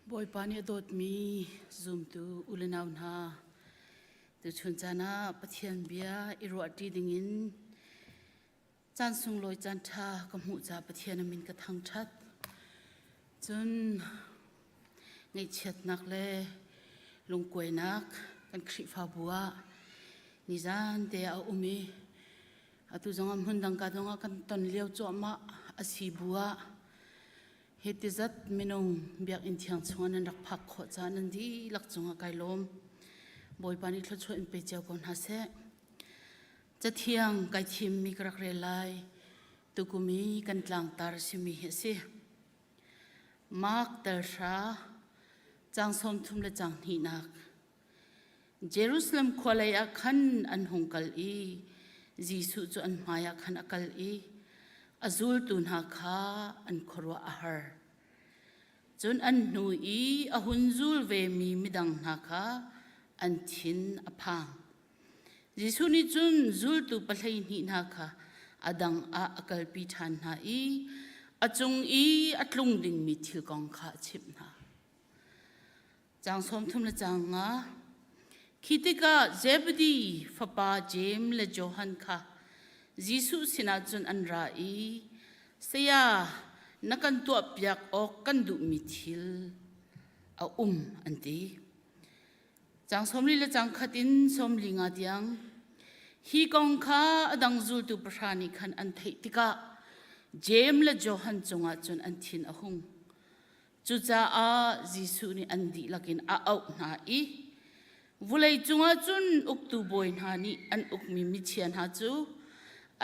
Bawipa nih a dawtmi zumtu u le nau hna, tuchun caan ah Pathian bia i ruahṭi dingin caan sunglawi caan ṭha ka hmuh caah Pathian a min ka thangṭhat. Cun ngaihchiatnak le lungkuainak kan Khrihfabu ah nizan te ah a um i atu zongah hmun dang ka zongah kan ton lio cuahmah a si bu ah Hi tizat minung biakinn thiang chungah nan rak phak khawh caah nan dihlak cungah kai lawm. Bawipa nih thluachuah in pe cio ko hna seh. Cathiang kai thimmi ka rak rel lai. Tukum i kan tlangtar simi hi a si. Mark tal hra, caang 30 le caang hnihnak. Jerusalem khua lei ah khan an hung kal i Jesuh cu an hmaiah khan a kal i a zultu hna kha an khuaruah a har. Cun an hnu i a hun zul vemi midang hna kha an thin a phang. Jesuh nih cun zultu 12 hna kha a dang ah a kalpi ṭhan hna i a cung i a tlung dingmi thil kong kha a chimh hna. Caang 30 le caang nga. Khi tikah Zebedi fapa Jeim le Johan kha Jesuh sinah cun an ra i, Saya, na kan tuahpiak awk kan duhmi thil a um, an ti. Caang 40 le caang khat in 45 tiang. Hi kong kha a dang zultu pahra nih khan an theih tikah Jeim le Johan cungah cun an thin a hung. Cucaah Jesuh nih an dihlak in a auh hna i vulei cungah cun uktu bawi hna nih an ukmi michia hna cu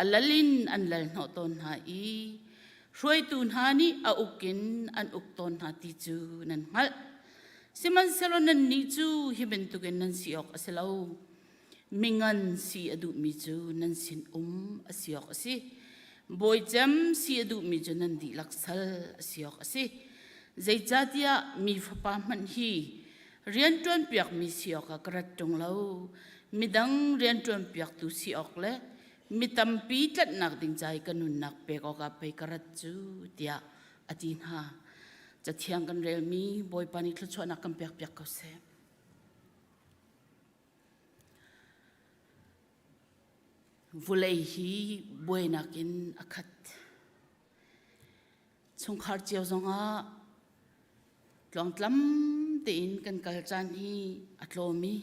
a lal in an lal hnawh tawn hna i hruaitu hna nih a uk in an uk tawn hna ti cu nan hngalh. Sihmanhsehlaw nannih cu hi bantukin nan si awk a si lo. Mingan si a duhmi cu nan sin um a si awk a si. Bawicem si a duhmi cu nan dihlak sal a si awk a si. Zeicahtiah mi fapa hmanh hi rianṭuanpiakmi si awkah ka rat ṭung lo. Midang rianṭuanpiaktu si awk le mi tampi tlanhnak ding ca i ka nunnak pek awkah pei ka rat cu tiah a ti hna. Cathiang kan relmi Bawipa nih thluachuahnak kan pekpiak ko seh. Vulei hi buainak in a khat. Chungkhar cio zongah tluangtlam tein kan kal caan hi a tlawm i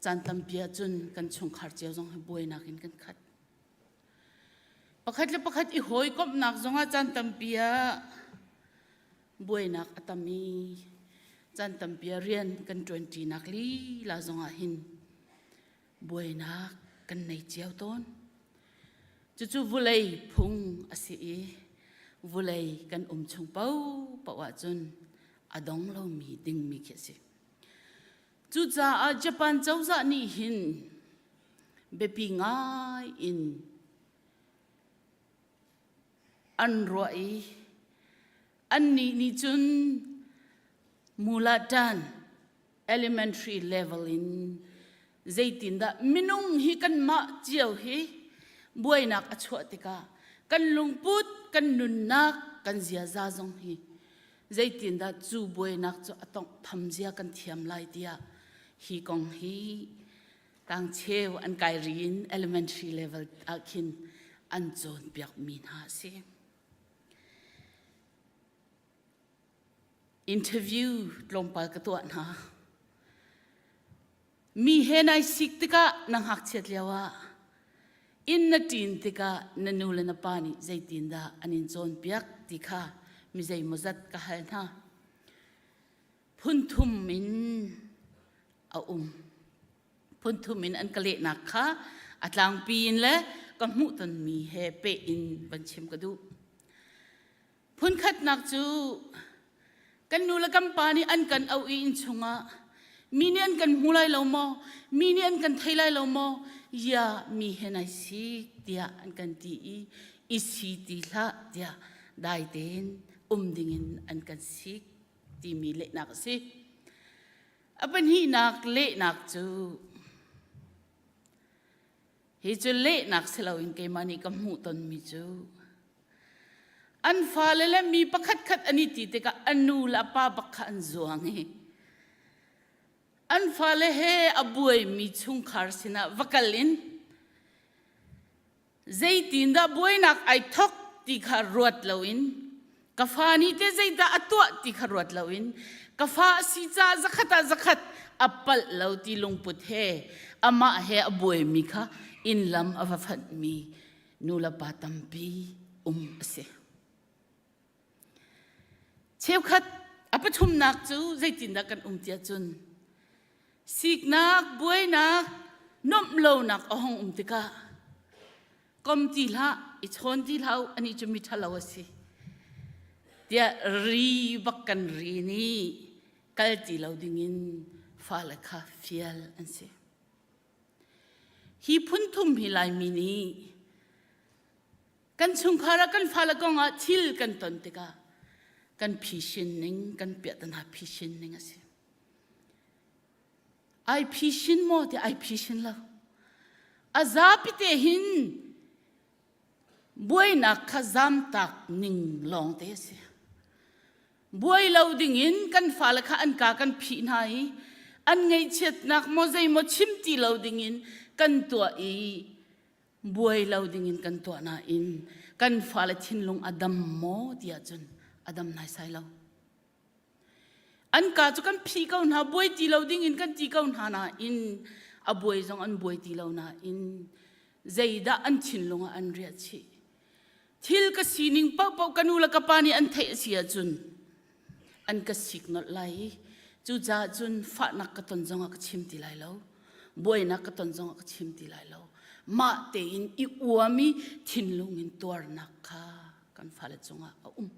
caan tampi ahcun kan chungkhar cio zong hi buainak in kan khat. Pakhat le pakhat i hawikomhnak zongah caan tampi ah buainak a tam i caan tampi ah rian kan ṭuanṭinak lila zongah hin buainak kan nei cio tawn. Cucu vulei phung a si i vulei kan um chung paohpaoh ahcun a dong lomi dingmi khi a si. Cucaah Japan cozah nih hin biapi ngai in an ruah i annih nih cun mulatan elementary level in zeitindah minung hi kanmah cio hi buainak a chuah tikah kan lungput kan nunnak kan ziaza zong hi zeitindah cu buainak cu a tonghtham zia kan thiam lai tiah hi kong hi tangcheu an kai ri in elementary level ah khin an cawnpiakmi hna a si. Interview tlawmpal ka tuah hna. Mi he nai sik tikah na ngakchiat lio ah inn na ṭin tikah na nu le na pa nih zeitindah an in cawnpiak ti kha mi zeimawzat ka hal hna. Phunthum in a um. Phunthum in an ka lehnak kha a tlangpi in le ka hmuhtonmi he peh in van chim ka duh. Phunkhatnak cu kan nu le kan pa nih an kan auh i inn chungah mi nih an kan hmu lai lo maw mi nih an kan thei lai lo maw ya mi he nai sik tiah an kan ti i i si ti hlah tiah dai tein um dingin an kan sik timi lehnak a si. A pahnihnak lehnak cu hi cu lehnak si loin keimah nih ka hmuh tonmi cu. An fale le mi pakhatkhat an i ti tikah a nu le a pa bak kha an zuang i an fale he a buaimi chungkhar sinah va kal in zeitindah buainak ai thok ti kha ruat loin ka fa nih te zeidah a tuah ti kha ruat loin ka fa a si caah zakhat ah zakhat a palh lo ti lungput he amah he a buaimi kha inn lam a va fanhmi nulepa tampi um a si. Cheukhat a pathumnak cu zeitindah kan um tiah cun siknak, buainak, nuamh lonak a hung um tikah kom ti hlah, i chawn ti hlah u, anih cu mi ṭhalo a si. Tiah ri bak kan ri nih kal ti lo dingin fale kha fial an si. Hi phun thum hi Laimi nih kan chungkhar ah kan fale kong ah thil kan ton tikah kan phishin ning, kan piahtana phishin ning a si. Ai phishin maw ti ai phishin lo. A zapi te hin buainak kha zamtak ning lawng te a si. Buai lo dingin kan fale kha an ka kan phih hna i an ngaihchiatnak maw zei maw chim ti lo dingin kan tuah i buai lo dingin kan tuah nain kan fale thinlung a dam maw tiah cun a dam naisai lo. An ka cu kan phih ko hna, buai ti lo dingin kan ti ko hna nain a buai zong an buai ti lo nain zeidah an thinlung ah an riah chih. Thil ka sining paohpaoh ka nu le ka pa nih an theih a si ahcun an ka sik nolh lai i cucaah cun fahnak ka ton zongah ka chim ti lai lo. Buainak ka ton zongah ka chim ti lai lo. Mah tein i uam i thinlung in tuarnak kha kan fale cungah a um.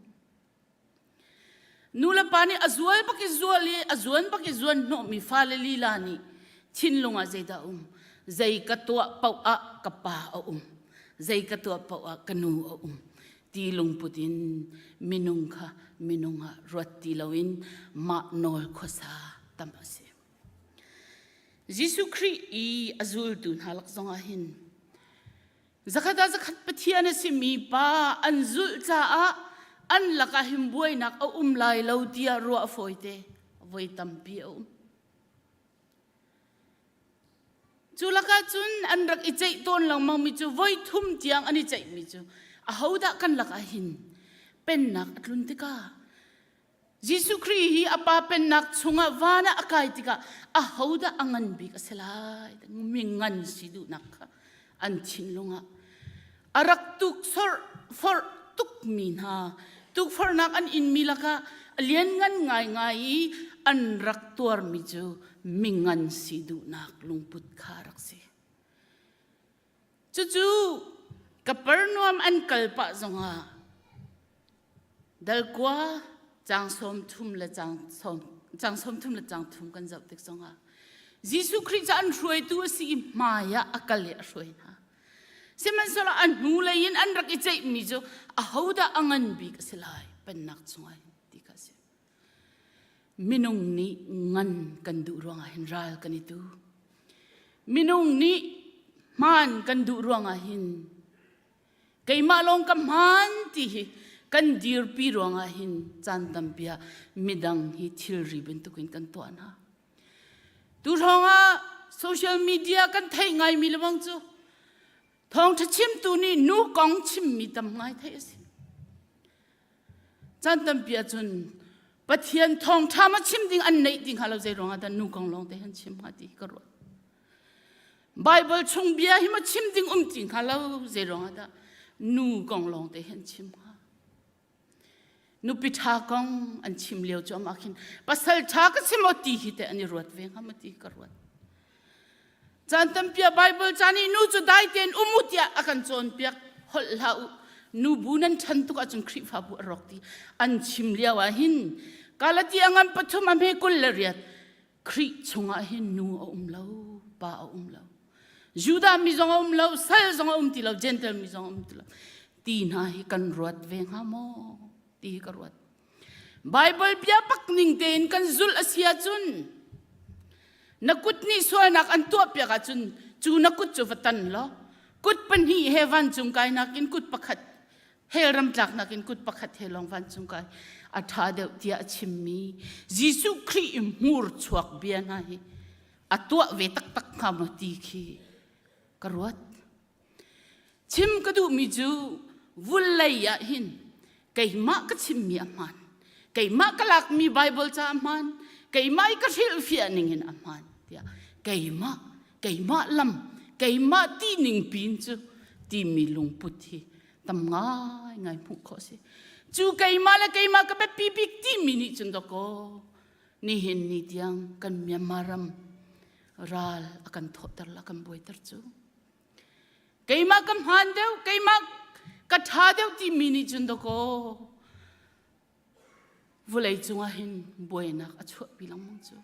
Nulepa nih a zual bak i zual i a zuan bak i zuan hnawhmi fale lila nih thinlung ah zeidah a um? Zei ka tuah paoh ah ka pa a um. Zei ka tuah paoh ah ka nu a um. Ti lungput in minung kha minung ah ruat ti loin mah nawl khuasa tam a si. Jesuh Khrih i a zultu hna lak zongah hin Zakhat ah zakhat Pathian a simi pa an zulh caah an lakah hin buainak a um lai lo tiah ruah a fawite. Voi tampi a um. Cu lakah cun an rak i ceih tawn lengmangmi cu voi thum tiang an i ceihmi cu ahodah kan lakah hin pennak a tlun tikah Jesuh Khrih hi a Pa pennak chungah van ah a kai tikah ahodah a ngan bik a si lai? Mi ngan si duhnak kha an thinlung ah a rak tukforh forh tukmi hna tukforhnak an inmi lakah a lianngan ngaingai i an rak tuarmi cu mi ngan si duhnak lungput kha a rak si. Cucu Kapernaum an kal pah zongah dalkua caang 30 le caang 30 le caang thum kan zoh tik zongah Jesuh Khrih cu an hruaitu a si i hmai ah a kal i a hruai hna. Sihmanhsehlaw a hnulei in an rak i ceihmi cu ahodah a ngan bik a si lai pennak chungah hin ti kha a si. Minung nih ngan kan duh ruangah hin ral kan i tu. Minung nih hmaan kan duh ruangah hin keimah lawng ka hmaan ti hi kan dirpi ruangah hin caan tampi ah midang hi thilri bantukin kan tuah hna. Tu hrawngah social media kan theih ngaimi lebang cu thawngṭha chimtu nih nu kong chimmi tam ngai theih a si. Caan tampi ahcun Pathian thawngṭha ma chim ding an neih ti hnga lo zei ruangah dah nu kong lawng te han chim hnga ti ka ruat. Bible chung bia hi ma chim ding um ti hnga lo zei ruangah dah nu kong lawng te han chim hnga. Nupi ṭha kong an chim lio cu amah khin pasal ṭha ka chim aw ti hi te an i ruat ve hnga ma ti ka ruat. Caan tampi ah Bible ca nih nu cu dai tein um u tiah a kan cawnpiak. Holh hlah u. Nu bu nan ṭhan tuk ahcun Khrihfabu a rawk ti an chim lio ah hin Galati a ngan pathum a hme 28 Khrih chungah hin nu a um lo, pa a um lo. Judah mi zong a um lo, sal zong a um ti lo, Gentile mi zong a um ti lo. Ti hna hi kan ruat ve hnga maw? Ti hi ka ruat. Baibal bia bak ning tein kan zulh a si ahcun na kut nih sualnak an tuahpiak ahcun cu na kut cu va tan law kut pahnih he vancung kainak in kut pakhat Hell ram tlaknak in kut pakhat he lawng vancung kai a ṭha deuh tiah a chimmi Jesuh Khrih i hmur chuak bia hna hi a tuah ve taktak hnga maw ti khi ka ruat. Chim ka duhmi cu vulei ah hin keimah ka chimmi a hmaan. Keimah ka lakmi Bible ca a hmaan. Keimah i ka hrilhfiah ning in a hmaan tiah keimah keimah lam keimah ti ning pin cu timi lungput hi tam ngai ngai hmuh khawh si. Cu keimah le keimah ka biapi bik timi nih cun dakaw nihin ni tiang kan Myanmar ram ral a kan thawhter la kan buaiter cu. Keimah ka hmaan deuh, keimah ka ṭha deuh timi nih cun dakaw vawlei cungah hin buainak a chuahpi lengmang cu.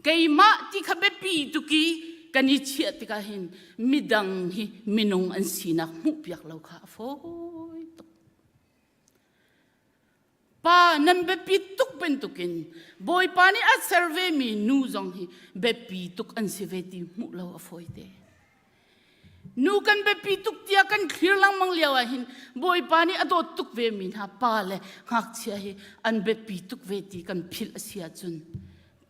Keimah ti kha biapi tuk i kan i chiah tikah hin midang hi minung an sinak hmuhpiak lo kha a fawi tuk. Pa nan biapi tuk bantukin Bawipa nih a ser vemi nu zong hi biapi tuk an si ve ti hmuh lo a fawi te. Nu kan biapi tuk tiah kan thlir lengmang lio ah hin Bawipa nih a dawt tuk vemi hna pa le ngakchia hi an biapi tuk ve ti kan philh a si ahcun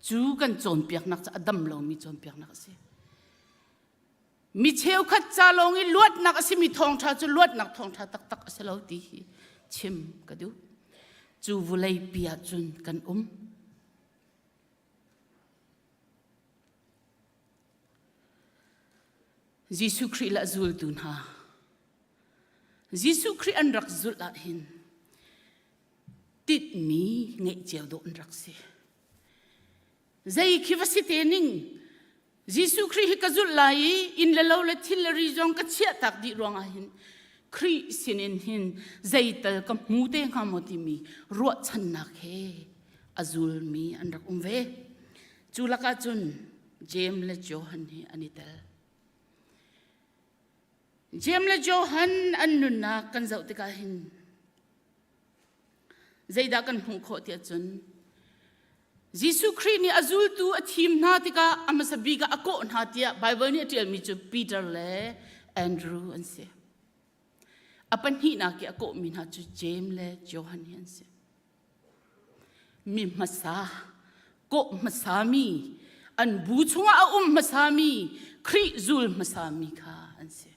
cu kan cawnpiaknak cu a dam lomi cawnpiaknak a si. Mi cheukhat ca lawng i luatnak a simi thawngṭha cu luatnak thawngṭha taktak a si lo ti hi chim ka duh. Cu vulei pi ah cun kan um. Jesuh Khrih le a zultu hna. Jesuh Khrih an rak zulh ah hin tinhmi ngeih cio dawh an rak si. Zei khi va si te ning Jesuh Khrih hi ka zulh lai i inn le lo le thil le ri zong ka chiahtak dih ruangah hin Khrih sinin hin zeital ka hmu te hnga maw timi ruahchannak he a zulmi an rak um ve. Cu lakah cun Jeim le Johan hi an i tel. Jeim le Johan an nunnak kan zoh tikah hin Zeidah kan hmuh khawh tiah cun Jesuh Khrih nih a zultu a thim hna tikah a hmasa bik ah a kawh hna tiah Baibal nih a ṭialmi cu Peter le Andrew an si. A pahnihnak i a kawhmi hna cu Jeim le Johan hi an si. Mi hmasa, kawh hmasami, an bu chungah a um hmasami, Khrih zul hmasami kha an si.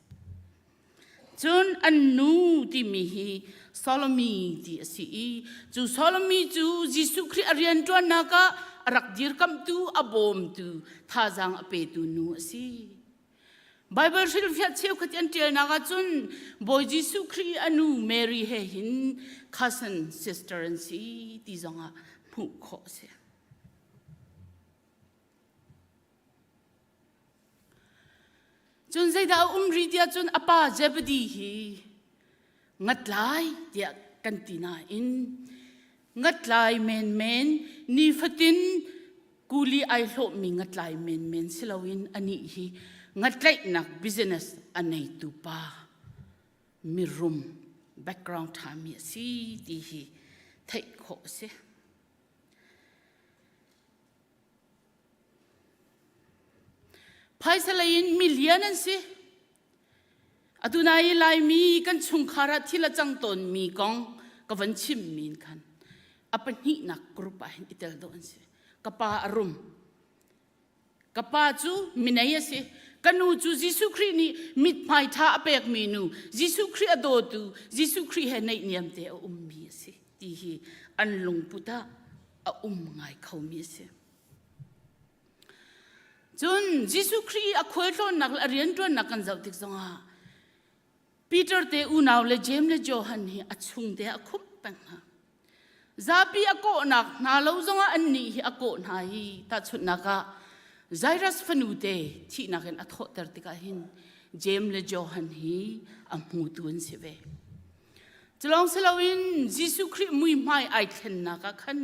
Cun an nu timi hi Solomi ti a si i cu Solomi cu Jesuh Khrih a rianṭuannak ah a rak dirkamhtu, a bawmtu, thazaang a petu nu a si. Baibal hrilhfiah cheukhat i an ṭialnak ah cun Bawi Jesuh Khrih i a nu Mary he hin cousin sister an si ti zongah hmuh khawh a si. Cun zeidah a um rih tiah cun a pa Zebedi hi ngatlai tiah kan ti nain ngatlai menmen nifatin kuli ai hlawhmi ngatlai menmen si loin anih hi ngatlaihnak business a neitu pa mirum background ṭhami a si ti hi theih khawh a si. Phaisa lei in milian an si. Atu nai Laimi kan chungkhar ah thil a cang tawnmi kong ka van chimmi in khan a pahnihnak group ah hin i tel dawh an si. Ka pa a rum. Ka pa cu minei a si. Ka nu cu Jesuh Khrih nih mithmai ṭha a pekmi nu, Jesuh Khrih a dawtu, Jesuh Khrih he naihniam te a ummi a si ti hi an lungput ah a um ngai khomi a si. Cun Jesuh Khrih i a khualtlawnnak le a rianṭuannak kan zoh tik zongah Peter te unau le Jeim le Johan hi a chung te a khumh peng hna. Zapi a kawhnak hna lo zongah annih hi a kawh hna i tahchunhnak ah Jairus fanu te thihnak in a thawhter tikah hin Jeim le Johan hi a hmutu an si ve. Culawng si loin Jesuh Khrih muihmai ai thlennak ah khan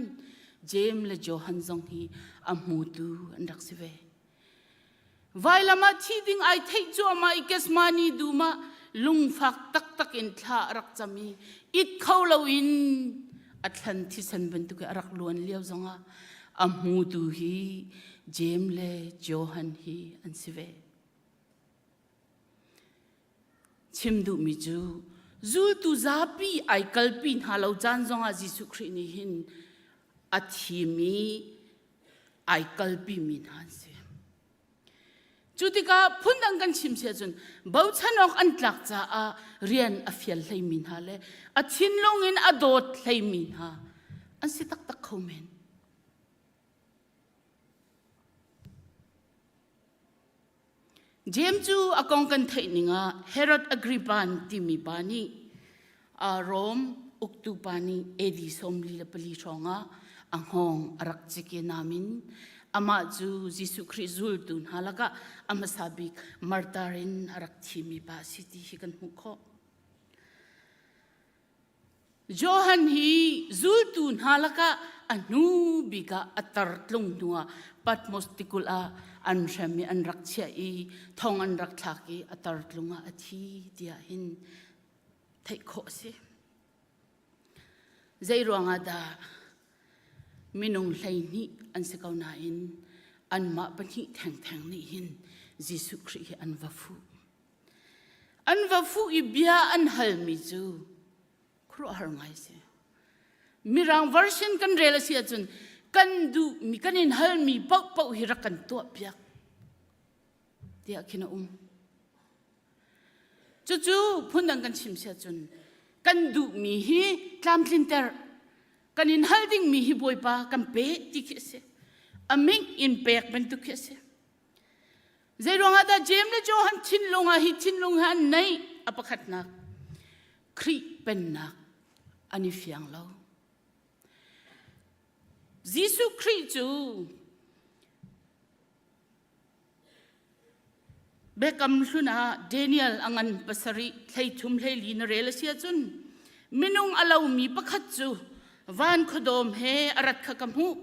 Jeim le Johan zong hi a hmutu an rak si ve. Vailam ah thi ding ai theih cuahmah i Gethsemane dum ah lungfak taktak in thla a rak cam i it kho loin a thlan thisen bantuk i a rak luan lio zongah a hmutu hi Jeim le Johan hi an si ve. Chim duhmi cu. Zultu zapi ai kalpi hna lo caan zongah Jesuh Khrih nih hin a thim i ai kalpi mi hna an si. Cu tikah phundang kan chim si ahcun bochan awk an tlak caah rian a fial hleimi hna le a thinlung in a dawt hleimi hna an si taktak kho men. Jeim cu a kong kan theih ning ah Herod Agrippa timi pa nih Rom uktu pa nih AD 44 hrawng ah a hngawng a rak cik i namin amah cu Jesuh Khrih zultu hna lakah a hmasa bik martar in a rak thimi pa a si ti hi kan hmuh khawh. Johan hi zultu hna lakah a hnu bik ah a tar tlung hnuah Patmos tikulh ah an hrem i an rak chiah i thong an rak thlak i a tar tlung ah a thi tiah hin theih khawh a si. Zei ruangah dah minung 12 an si ko nain anmah pahnih thengtheng nih hin Jesuh Khrih hi an va fuh. An va fuh i bia an halmi cu khuaruahhar ngai si. Mirang version kan rel a si ahcun kan duhmi kan in halmi paohpaoh hi rak kan tuahpiak tiah khin a um. Cucu phundang kan chim si ahcun kan duhmi hi tlamtlinter kan in hal dingmi hi Bawipa kan pe ti khi a si. A min in pek bantuk khi a si. Zeiruangah dah Jeim le Johan thinlung ah hi thinlung hi an neih? A pakhatnak, Khrih pennak an i fiang lo. Jesuh Khrih cu Biakam hlun ah Daniel a ngan pasarih thleithum hleili na rel a si ahcun minung a lomi pakhat cu van khuadawm he a rat kha ka hmuh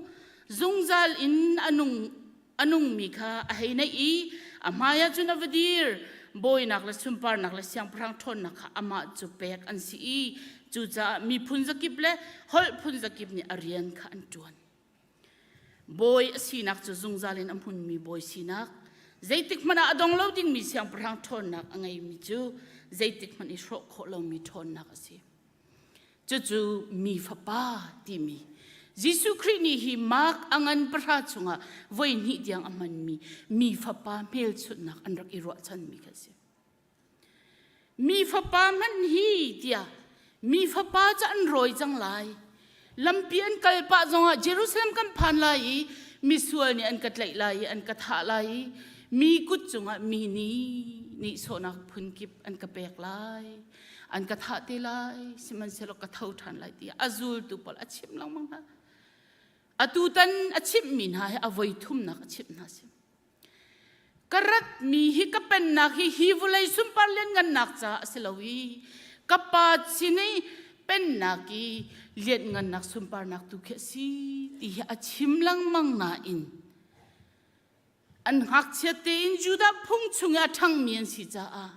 zungzal in a nung a nungmi kha a hei naih i a hmaiah cun a va dir bawinak le sunparnak le siangpahrang ṭhawnnak kha amah cu pek an si i cucaah miphun zakip le holh phun zakip nih a rian kha an ṭuan bawi a sinak cu zungzal in a hmunmi bawi sinak zeitik hmanh ah a dong lo dingmi siangpahrang ṭhawnnak a ngeimi cu zeitik hmanh i hrawh khawh lomi ṭhawnnak a si Cucu mi fapa timi Jesuh Khrih nih hi Mark a ngan pahra chungah voi hnih tiang a hmanmi mi fapa hmelchunhnak an rak i ruahchanmi kha a si. Mi fapa hmanh hi tiah mi fapa cu an rawi cang lai. Lampi an kal pah zongah Jerusalem kan phan lai i misual nih an ka tlaih lai i an ka thah lai i mi kut cungah mi nih nihsawhnak phunkip an ka pek lai. An ka thah te lai sihmanhsehlaw ka tho ṭhan lai tiah a zultu pawl a chimh lengmang hna. Atu tan a chimhmi hna hi a voi thumnak a chimh hna si. Ka ratmi hi ka pennak hi hi vawlei sunpar lianngannak caah a si lo i ka pa sin i pennak i lianngannak sunparnak tu khi a si ti hi a chim lengmang nain an ngakchiat tein Judah phung chung i a ṭhangmi an si caah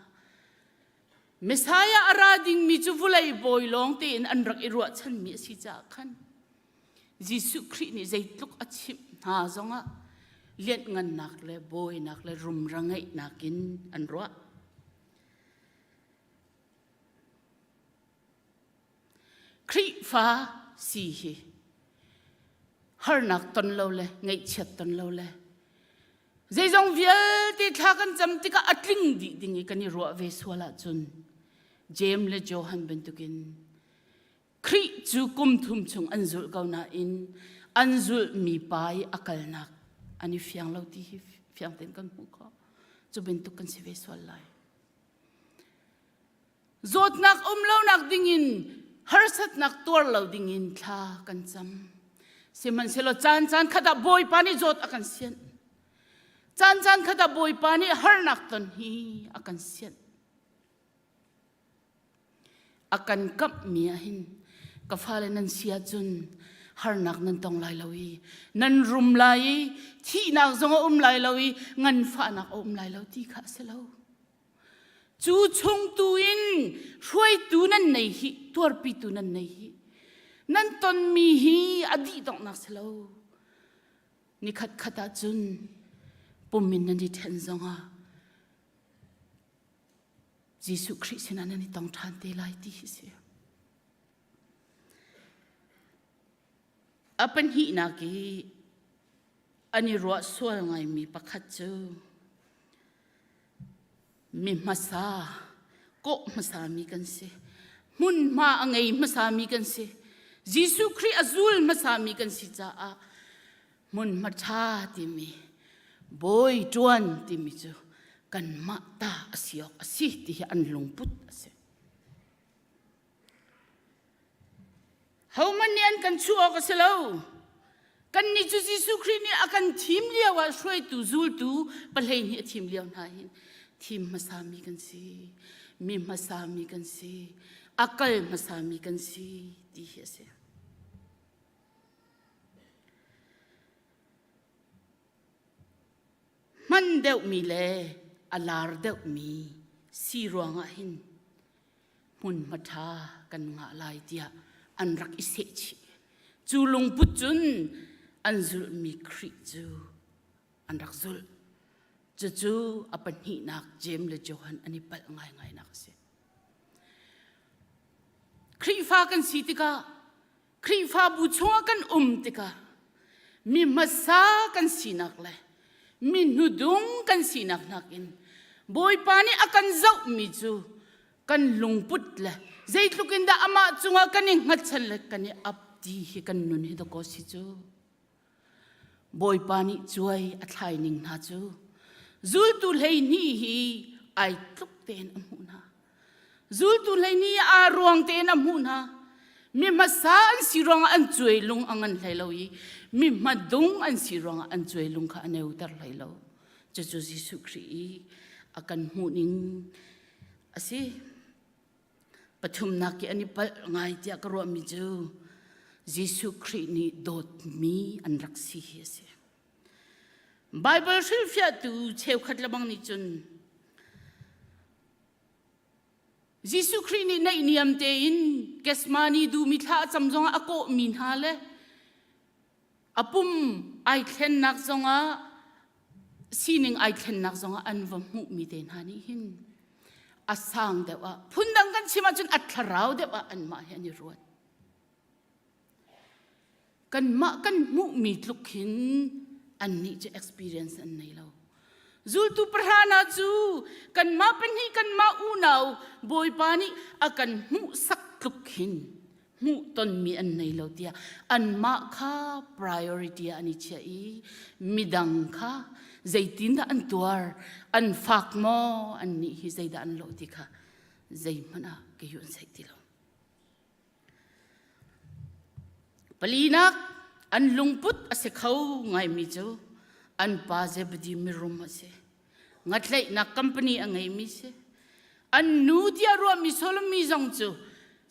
Messiah a ra dingmi cu vulei bawi lawng tein an rak i ruahchanmi a si caah khan Jesuh Khrih nih zeitluk a chimh hna zongah lianhngannak le bawinak le rumra ngeihnak in an ruah. Khrihfa si hi harnak ton lo le ngaihchiat ton lo le zeizong vialte thla kan cam tikah a tling dih ding i kan i ruah ve sual ahcun Jeim le Johan bantukin Khrih cu kum thum chung an zulh ko nain an zulhmi pa i a kalnak an i fiang lo ti hi fiang tein kan hmuh khawh. Cu bantuk kan si ve sual lai. Zawtnak um lonak dingin harsatnak tuar lo dingin thla kan cam. Sihmanhsehlaw caan caan khat ah Bawipa nih zawt a kan sianh. Caan caan khat ah Bawipa nih harnak ton hi a kan sianh. A kan kamhmi ah hin ka fale nan si ahcun harnak nan tong lai lo i nan rum lai i thihnak zong a um lai lo i nganfahnak a um lai lo ti kha a si lo. Cu chung tu in hruaitu nan nei hi, tuarpitu nan nei hi, nan tonmi hi a dih donghnak si lo. Nikhat khat ah cun pum in nan i ṭhen zongah. Jesuh Khrih sinah nan i tong ṭhan te lai ti hi si. A pahnihnak i an i ruah sual ngaimi pakhat cu mi hmasa kawh hmasami kan si. Hmunhma a ngei hmasami kan si. Jesuh Khrih a zul hmasami kan si caah hmunhma ṭha timi bawi ṭuan timi cu kanmah ta a si awk a si ti hi an lungput a si. Hohmanh nih an kan chuh awk a si lo. Kannih cu Jesuh Khrih nih a kan thim lio ah hruaitu zultu pahlei nih a thim lio hna hin thim hmasami kan si, mi hmasami kan si, a kal hmasami kan si ti hi a si. Hman deuhmi le a lar deuhmi si ruangah hin hmunhma ṭha kan ngah lai tiah an rak i sehchih. Cu lungput cun an zulhmi Khrih cu an rak zulh. Cucu a pahnihnak Jeim le Johan an i palh ngaingainak a si. Khrihfa kan si tikah Khrihfabu chungah kan um tikah mi hmasa kan sinak le mi hnudung kan sinak nakin Bawipa nih a kan zohmi cu kan lungput le zeitluk in dah amah cungah kan i hngatchan le kan i ap ti hi kan nun hi dakaw si cu. Bawipa nih cuai a thlai ning hna cu zultu 12 hi ai tluk tein a hmuh hna. Zultu 12 aa ruang tein a hmuh hna. Mi hmasa an si ruangah an cuai lung a ngan hlei lo i mi hmadung an si ruangah an cuai lung kha a neuter hlei lo. Cucu Jesuh Khrih i a kan hmuh ning a si. Pathumnak i an i palh ngai tiah ka ruahmi cu Jesuh Khrih nih dawtmi an rak si hi a si. Baibal hrilhfiahtu cheukhat lebang nih cun Jesuh Khrih nih naihniam tein Gethsemane dum i thla a cam zongah a kawhmi hna le a pum ai thlennak zongah sining ai thlennak zongah an va hmuhmi te hna nih hin a sang deuh ah phundang kan chim ahcun a thlarau deuh ah anmah hi an i ruat. Kanmah kan hmuhmi tluk hin annih cu experience an nei lo. Zultu pahra hna cu kanmah pahnih kanmah unau Bawipa nih a kan hmuhsak tluk hin hmuhtonmi an nei lo tiah anmah kha priority ah an i chiah i midang kha zeitindah an tuar an fak maw annih hi zeidah an lawh ti kha zeihmanh ah kei an theih ti lo. Palinak an lungput a si kho ngaimi cu an pa Zebedi mirum a si. Ngatlaihnak company a ngeimi si. An nu tiah ruahmi Solomon zong cu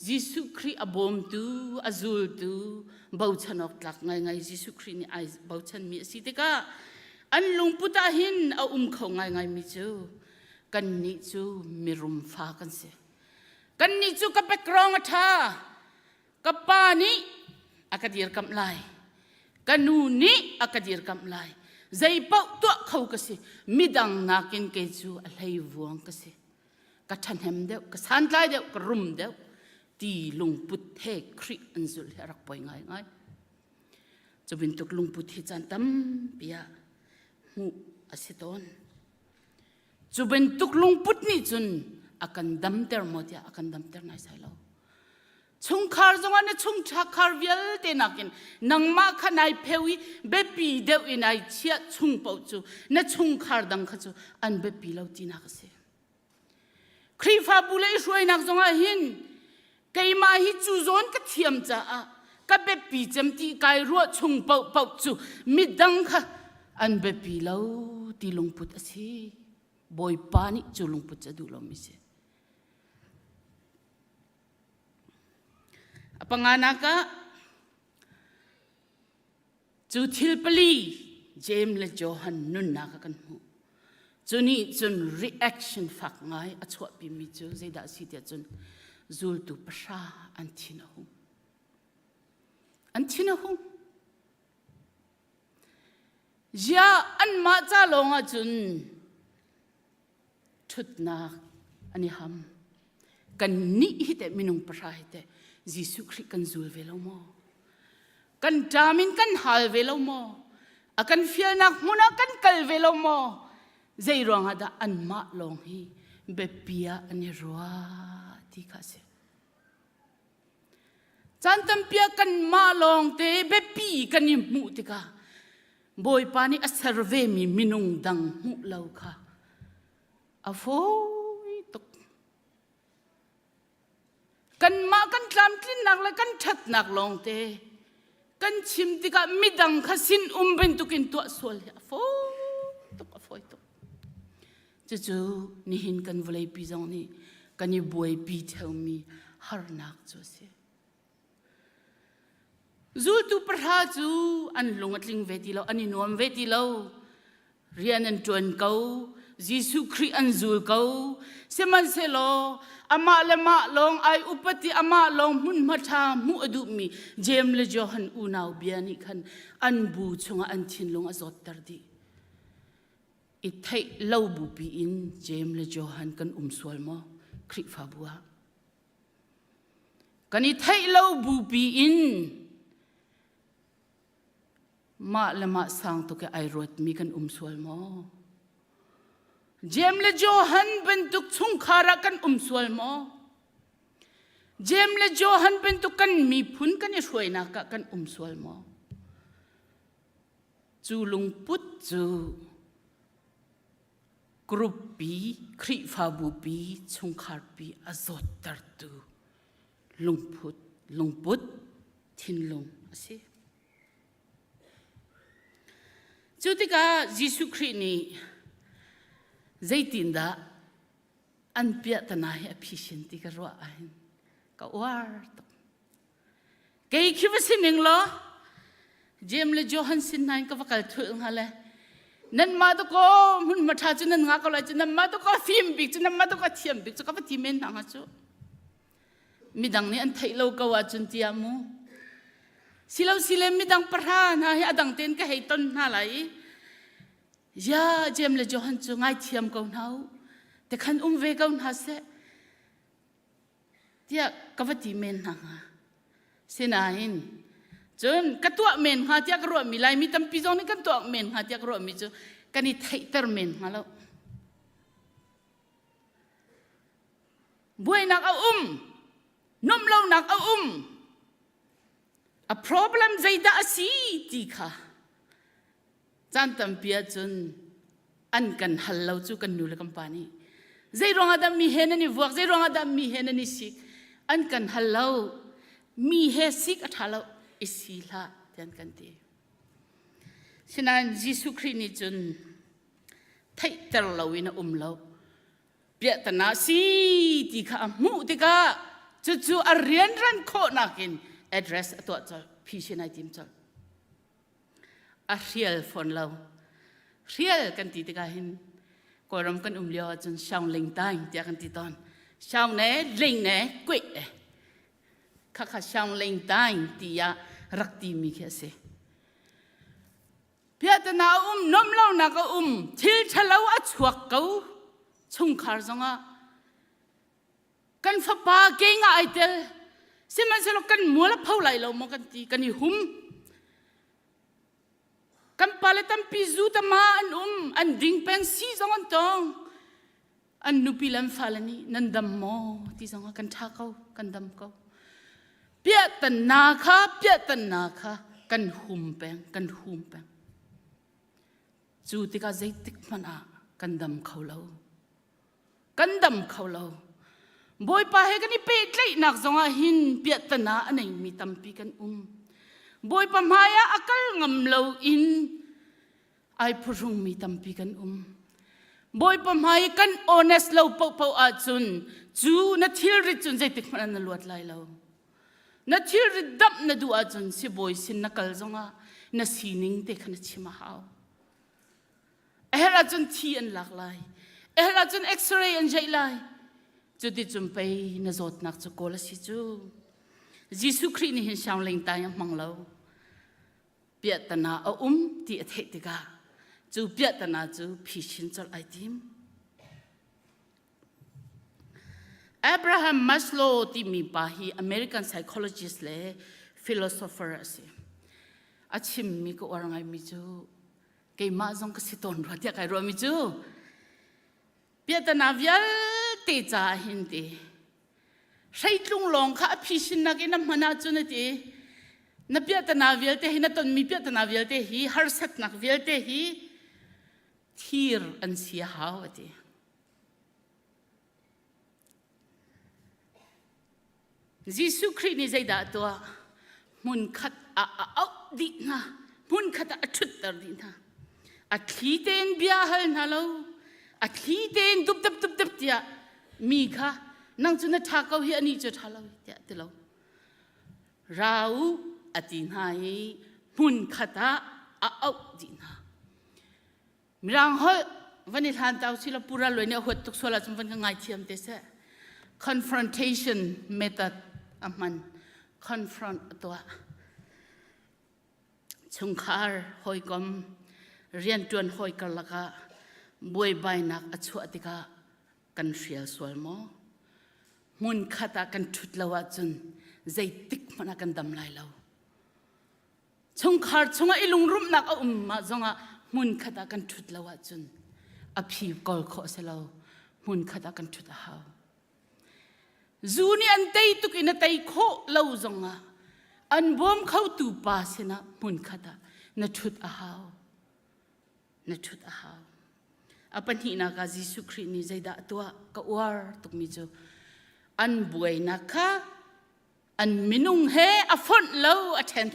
Jesuh Khrih a bawmtu, a zultu, bochan awk tlak ngaingai Jesuh Khrih nih ai bochanmi a si tikah an lungput ah hin a um kho ngaingaimi cu kannih cu mirum fa kan si. Kannih cu ka background a ṭha. Ka pa nih a ka dirkamh lai. Ka nu nih a ka dirkamh lai. Zei paoh tuah kho ka si. Midang nakin kei cu a hleivuang ka si. Ka ṭhahnem deuh, ka santlai deuh, ka rum deuh ti lungput he Khrih an zulh hi a rak poi ngaingai. Cu bantuk lungput hi caan tampi ah hmuh a si tawn. Cu bantuk lungput nih cun a kan damter maw tiah a kan damter naisai lo. Chungkhar zongah na chungkhar vialte nakin nangmah kha nai pheu i biapi deuh in ai chiah chung paoh cu na chungkhar dang kha cu an biapi lo tinak a si. Khrihfabu le i hruainak zongah hin keimah hi cu zawn ka thiam caah ka biapi cem ti kai ruah chung paohpaoh cu midang kha an biapi lo ti lungput a si. Bawipa nih cu lungput cu a duh lomi si. A panganak ah Cu thil pali Jeim le Johan nunnak ah kan hmuh. Cu nih cun reaction fak ngai a chuahpimi cu zeidah a si tiah cun zultu pahra an thin a hung. An thin a hung. Ziah anmah ca lawng ah cun ṭhutnak An i ham. Kan nih hi teh minung pahra hi teh Jesuh Khrih kan zul ve lo maw? Kan ṭam in kan hal ve lo maw? A kan fialnak hmun ah kan kal ve lo maw? Zei ruangah dah anmah lawng hi biapi ah an i ruah ti kha a si. Caan tampi ah kanmah lawngte biapi kan i hmuh tikah Bawipa nih a ser vemi minung dang hmuh lo kha a fawi tuk. Kanmah kan tlamtlinnak le kan ṭhatnak lawngte kan chim tikah midang kha sin um bantukin tuah sual hi a fawi tuk, a fawi tuk. Cucu nihin kan vawleipi zong nih kan i buaipi theomi harnak cu a si. Zultu pahra cu an lung a tling ve ti lo, an i nuam ve ti lo. Rian an ṭuan ko, Jesuh Khrih an zul ko. Sihmanhsehlaw amah le mah lawng ai upat i amah lawng hmunhma ṭha hmuh a duhmi Jeim le Johan unau bia nih khan an bu chungah an thinlung a zawtter dih. I theih lo bupi in Jeim le Johan kan um sual maw Khrihfabu ah? Kan i theih lo bupi in mah le mah sang tuk i ai ruatmi kan um sual maw? Jeim le Johan bantuk chungkhar ah kan um sual maw? Jeim le Johan bantuk kan miphun kan i hruainak ah kan um sual maw? Cu lungput cu group pi, Khrihfabu pi, chungkhar pi a zawttertu lungput, lungput thinlung a si. Cu tikah Jesuh Khrih nih zeitindah an piahtana hi a phisin ti ka ruah ahhin ka uar tuk. Kei khi va si ning law Jeim le Johan sin hna in ka va kal thulh hnga le nanmah tu ko hmunhma ṭha cu nan ngah ko lai cu nanmah tu ko fim bik cu nanmah tu ko thiam bik cu ka va ti men hna hnga cu midang nih an theih lo ko ahcun tiah mu silo sile midang pahra hna hi a dang tein ka hei ton hna lai i ya Jeim le Johan cu ngaithiam ko hna u te khan um ve ko hna seh tiah ka va ti men hna hnga. Sinain cun ka tuah men hnga tiah ka ruahmi Laimi tampi zong nih kan tuah men hnga tiah ka ruahmi cu kan i theihter men hnga lo. Buainak a um, nuamh lonak a um, a problem zeidah a si ti kha Caan tampi ahcun an kan hal lo cu kan nu le kan pa nih. Zei ruangah dah mi he nan i vuak, zei ruangah dah mi he nan i sik? An kan hal lo. Mi he sik a ṭha lo, i si hlah, tiah an kan ti. Sinain Jesuh Khrih nih cun theihter loin a um lo. Piahtana si ti kha a hmuh tikah cucu a rianran khawhnak in address a tuah colh, phisin ai tim colh. A hrial fawn lo. Hrial kan ti tikah hin Kawlram kan um lio ahcun Shaung Ling Taing tiah kan ti tawn. Shaung ne ling ne kuih e. Khakha Shaung Ling Taing tiah rak timi khi a si. Piahtana a um, nomh lonak a um, thil ṭhalo a chuak ko chungkhar zongah Kan fapa ke nga ai tel. Sihmanhsehlaw kan mual a pho lai lo maw kan ti kan i hum. Kan pale tampi zu tama an um, an ding peng si zong an tong. An nupi le an fale nih nan dam maw ti zong ah kan ṭha ko, kan dam ko. Piahtanna kha, piahtanna kha kan hum peng, kan hum peng. Cu tikah zeitik hmanh ah kan dam kho lo. Kan dam kho lo. Bawipa he kan i pehtlaihnak zongah hin piahtana a neimi tampi kan um. Bawipa hmaiah a kal ngam lo in ai phuhrungmi tampi kan um. Bawipa hmai kan honest lo paohpaoh ahcun cu na thilrit cun zeitik hmanh ah na luat lai lo. Na thilrit damh na duh ahcun sibawi sin na kal zongah na sining te kha na chim a hau. A herh ahcun thi an lak lai. A herh ahcun x-ray an jeih lai. Cuticun pei na zawtnak cu kawl a si cu. Jesuh Khrih nih hin siang tai a hmang lo. Piahtana a um ti a theih tikah cu piahtana cu phishin colh ai tim. Abraham Maslow timi pa hi American psychologist le philosopher a si. A chimmi ka uar ngaimi cu keimah zong ka si tawn rua tiah kai ruahmi cu piahtana vialte caah hin ti hreitlung lawng kha a phisinnak in a hman ahcun a ti na piahtana vialte hi na tonmi piahtana vialte hi harsatnak vialte hi thir an si a hau a ti. Jesuh Khrih nih zeidah a tuah? Hmunkhat ah a auh dih hna. Hmunkhat ah a ṭhutter dih hna. A thli tein bia a hal hna lo. A thli tein dupdap dupdap tiah mi kha nang cu na ṭha ko hi anih cu a ṭha lo tiah ti lo. Ra u a ti hna i hmunkhat ah a auh dih hna. Mirang holh van i hlan tau si lo pura luai nih a huat tuk sual ahcun van ka ngaithiam te seh. Confrontation method a hman. Confront a tuah. Chungkhar hawikom rianṭuan hawi karlak ah buaibainak a chuah tikah kan hrial sual maw? Hmunkhat ah kan ṭhut lo ahcun zeitik hmanh ah kan dam lai lo. Chungkhar chungah i lungrumhnak a um ah zongah hmunkhat ah kan ṭhut lo ahcun a phi kawl khawh a si lo. Hmunkhat ah kan ṭhut a hau. Zu nih an tei tuk in a tei khawh lo zongah an bawm khotu pa sinah hmunkhat ah na ṭhut a hau. Na ṭhut a hau. A pahnihnak ah Jesuh Khrih nih zeidah a tuah ka uar tukmi cu an buainak kha an minung he a fonh lo a ṭhen.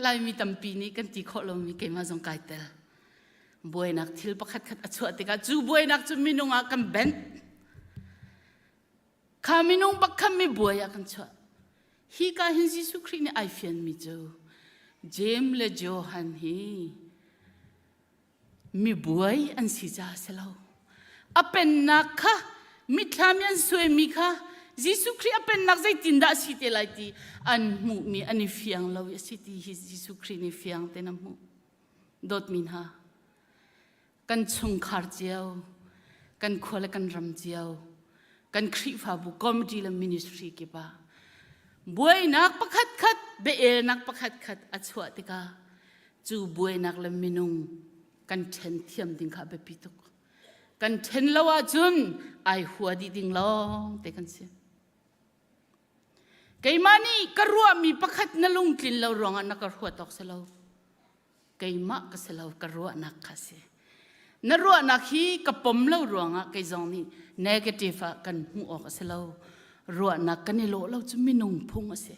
Laimi tampi nih kan ti khawh lomi keimah zong kai tel. Buainak thil pakhat khat a chuah tikah cu buainak cu minung ah kan benh. Kha minung bak kha mi buai ah kan chuah. Hi ka hin Jesuh Khrih nih ai fianmi cu Jeim le Johan hi mibuai an si caah a si lo. A pennak kha mitthlam i an suaimi kha Jesuh Khrih a pennak zeitindah a si te lai ti an hmuhmi an i fiang lo i a si ti hi Jesuh Khrih nih fiang tein a hmuh. Dawtmi hna, kan chungkhar cio, kan khua le kan ram cio, kan Khrihfabu committee le ministry kip ah buainak pakhat khat, biaelnak pakhat khat a chuah tikah cu buainak le minung kan ṭhen thiam ding kha a biapi tuk. Kan ṭhen lo ahcun ai hua dih ding lawng te kan si. Keimah nih ka ruahmi pakhat na lungtlin lo ruangah na ka ruat awk si lo. Keimah ka si lo, ka ruahnak kha si. Na ruahnak hi ka pom lo ruangah kei zong nih negative ah kan hmuh awk a si lo. Ruahnak kan i lawh lo cu minung phung a si.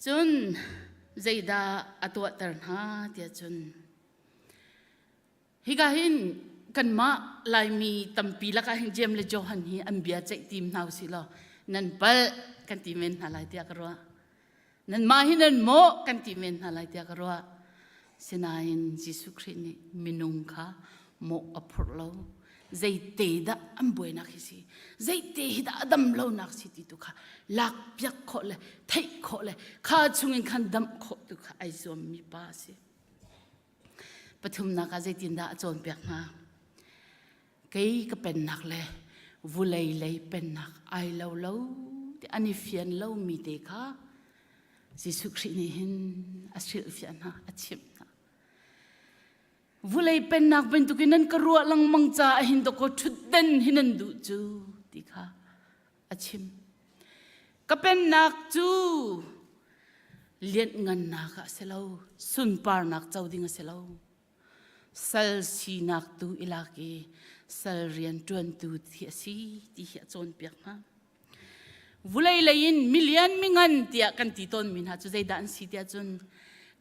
Cun zeidah a tuahter hna tiah cun hika hin kanmah Laimi tampi lakah hin Jeim le Johan hi an bia ceih tim hna usih law nan palh kan ti men hna lai tiah ka ruah. Nanmah hi nan mawh kan ti men hna lai tiah ka ruah. Sinain Jesuh Khrih nih minung kha mawh a phurh lo. Zeite dah an buainak hi si, zeite hi dah a dam lonak si ti tu kha lak piak khawh le theih khawh le kha chungin khan damh khawh tu kha ai zuammi pa a si. Pathumnak ah zeitindah a cawnpiak hna? Kei ka pennak le vulei lei pennak ai lo lo ti an i fian lomi te kha Jesuh Khrih nih hin a hrilhfiah hna, a chimh hna. Vulei pennak bantukin nan ka ruah lengmang caah hin dawkaw ṭhutden hi nan duh cu ti kha a chim. Ka pennak cu lianhngannak ah a si lo, sunparnak co ding a si lo. Sal sinak tu i lak i sal rian ṭuantu thi a si ti hi a cawnpiak hna. Vulei lei in milian mingan tiah kan ti tawnmi hna cu zeidah an si tiah cun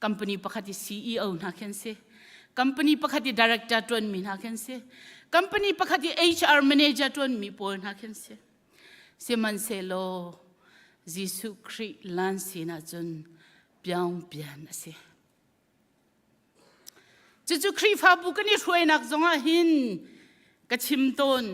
company pakhat i CEO hna khi an si. Company pakhat i director ṭuanmi hna khi an si. Company pakhat i HR manager ṭuanmi pawl hna khi an si. Sihmanhsehlaw Jesuh Khrih lan sin ahcun piangpian a si. Cucu Khrihfabu kan i hruainak zongah hin ka chim tawn.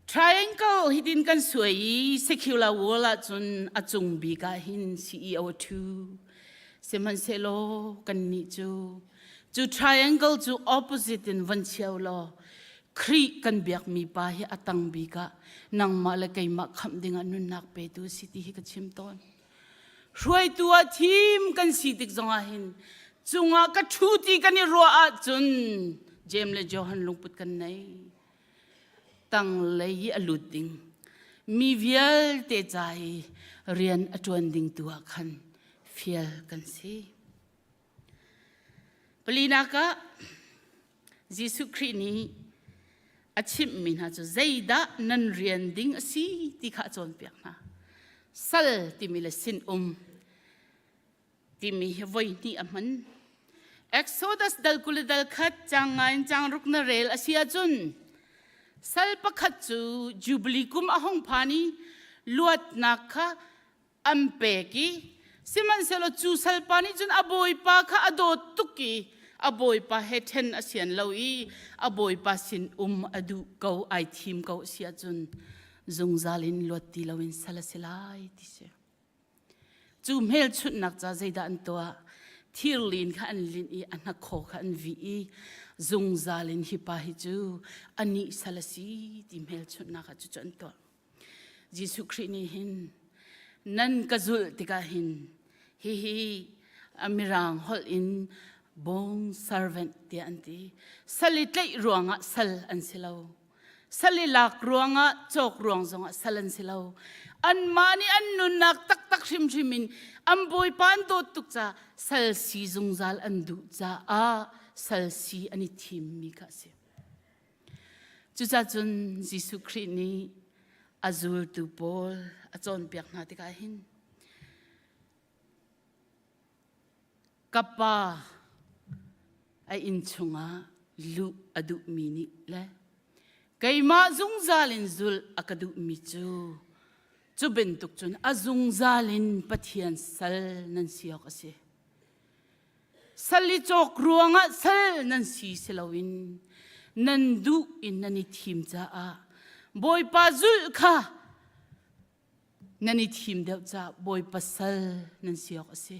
Triangle hitin kan suai i secular world ahcun a cung bik ah hin CEO a ṭhu. Sihmanhsehlaw kannih cu cu triangle cu opposite in von cheu law Khrih kan biakmi pa hi a tang bik ah nangmah le keimah khamh dingah nunnak petu a si ti hi ka chim tawn. Hruaitu ah thim kan si tik zongah hin cungah ka ṭhu ti kan i ruah ahcun Jeim le Johan lungput kan nei. Tanglei i a lut ding mi vialte ca i rian a ṭuan ding tu ah khan fial kan si. Palinak ah Jesuh Khrih nih a chimhmi hna cu zeidah nan rian ding a si ti kha a cawnpiak hna. Sal timi le sinum timi hi voi hnih a hman. Exodus dal 20 le dal khat cang nga in cang ruk na rel a si ahcun sal pakhat cu Jubilee kum a hung phan i luatnak kha an pek i sihmanhsehlaw cu salpa nih cun a bawipa kha a dawt tuk i a bawipa he ṭhen a sian lo i a bawipa sin um a duh ko ai thim ko a si ahcun zungzal in luat ti loin sal a si lai ti si. Cu hmelchunhnak ca zeidah an tuah? Thirlin kha an linh i a hnakhaw kha an vih i zungzal in hi pa hi cu anih sal a si ti hmelchunhnak ah cucu an tuah. Jesuh Khrih nih hin nan ka zulh tikah hin hihi a mirang holh in bone servant tiah an ti. Sal i tlaih ruangah sal an si lo. Sal i lak ruangah cawk ruang zongah sal an si lo. Anmah nih an nunnak taktak hrimhrim in an bawipa an dawt tuk caah sal si zungzal an duh caah sal si an i thimmi kha a si. Cucacun Jesuh Khrih nih a zultu pawl a cawnpiak hna tikah hin ka pa a inn chungah luh a duhmi nih le keimah zungzal in zulh a ka duhmi cu cu bantuk cun a zungzal in Pathian sal nan si awk a si. Sal i cawk ruangah sal nan si si loin nan duh in nan i thim caah Bawipa zulh kha nan i thim deuh caah Bawipa sal nan si awk a si.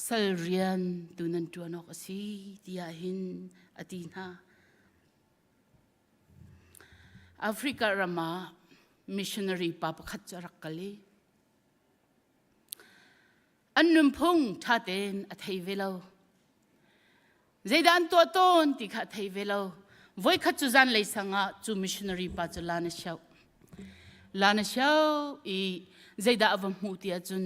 Sal rian tu nan ṭuan awk a si tiah hin a ti hna. Africa ram ah missionary pa pakhat cu a rak kal i An nunphung ṭha tein a thei ve lo. Zeidah an tuah tawn ti kha a thei ve lo. Voikhat cu zanlei sang ah cu missionary pa cu lan a sioh. Lan a sioh i zeidah a va hmuh ti ahcun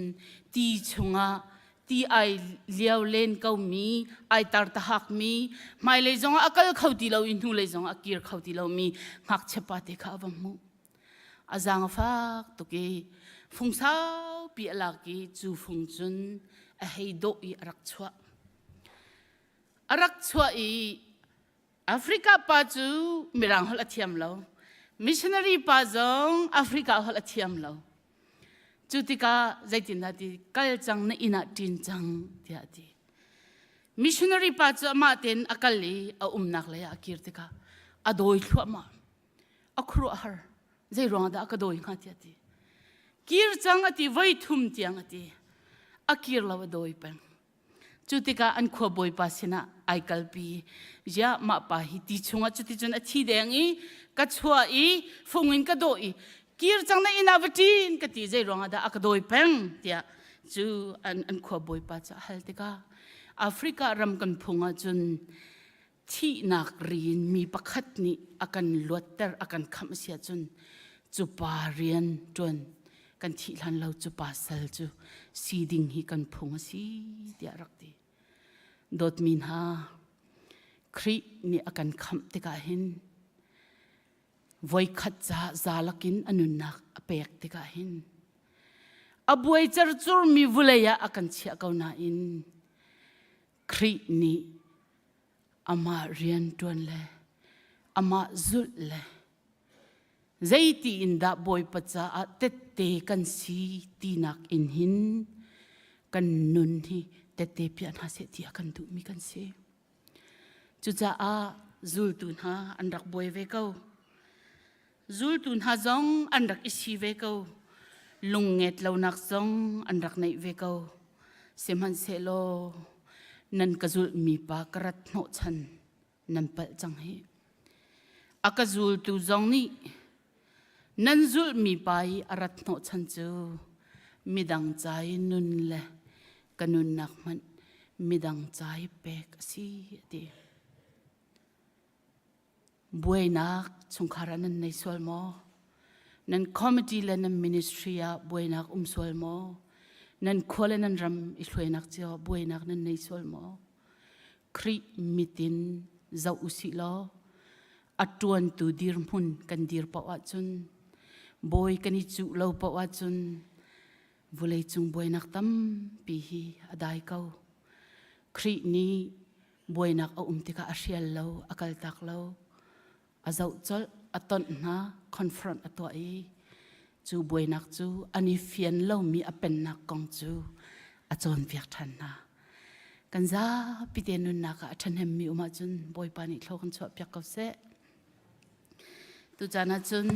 ti chungah ti ai lio len komi, ai tar tahakmi, hmailei zongah a kal kho ti lo i hnulei zongah a kir kho ti lomi ngakchia pa te kha a va hmuh. A zaang a fak tuk i fung saupi a lak i cu fung cun a hei dawh i a rak chuah. A rak chuah i Africa pa cu Mirang holh a thiam lo. Missionary pa zong Africa holh a thiam lo. Cu tikah zeitindah ti kal cang na inn ah ṭin cang tiah a ti. Missionary pa cu amah tein a kal i a umnak lei ah a kir tikah a dawi thluahmah. A khuaruahhar. Zei ruang dah a ka dawi hnga tiah a ti. Kir cang a ti voi thum tiang a ti. A kir lo a dawi peng. Cu tikah an khua bawipa sinah ai kalpi. Ziah mah pa hi ti chungah cuticun a thi deng i ka chuah i fung in ka dawh i kir cang na inn ah va ṭin ka ti zei ruangah dah a ka dawi peng tiah cu an, an khua bawipa cu a hal tikah Africa ram kan phung ahcun thihnak ri in mi pakhat nih a kan luatter a kan khamh a si ahcun cu pa rian ṭuan kan thih hlan lo cu pa sal cu si ding hi kan phung a si tiah rak ti. Dawtmi hna, Khrih nih a kan khamh tikah hin voikhat ca zalak in a nunnak a pek tikah hin a buai cercurmi vulei ah a kan chiah ko nain Khrih nih amah rian ṭuan le amah zulh le zeiti in dah Bawipa caah tette kan si tinak in hin kan nun hi tette piah hna seh ti a kan duhmi kan si. Cucaah zultu hna an rak buai ve ko. Zultu hna zong an rak i si ve ko. Lungnget lonak zong an rak neih ve ko. Sihmanhsehlaw nan ka zulhmi pa ka rat hnawhchan nan palh cang hih. A ka zultu zong nih nan zulhmi pa i a rat hnawhchan cu midang ca i nun le ka nunnak hmanh midang ca i pek a si a ti. Buainak chungkhar ah nan nei sual maw? Nan committee le nan ministry ah buainak um sual maw? Nan khua le nan ram i hruainak cio ah buainak nan nei sual maw? Khrih mitin zoh usih law a ṭuantu dirhmun kan dir paoh ahcun bawi kan i cuh lo paoh ahcun vawleicung buainak tampi hi a dai ko. Khrih nih buainak a um tikah a hrial lo, a kaltak lo, a zoh colh, a tonh hna, confront a tuah i cu buainak cu an i fian lomi a pennak kong cu a cawnpiak ṭhan hna. Kan zapi te nunnak ah a ṭhahnemmi um ahcun Bawipa nih thlaw kan chuahpiak ko seh. Tucaan ahcun.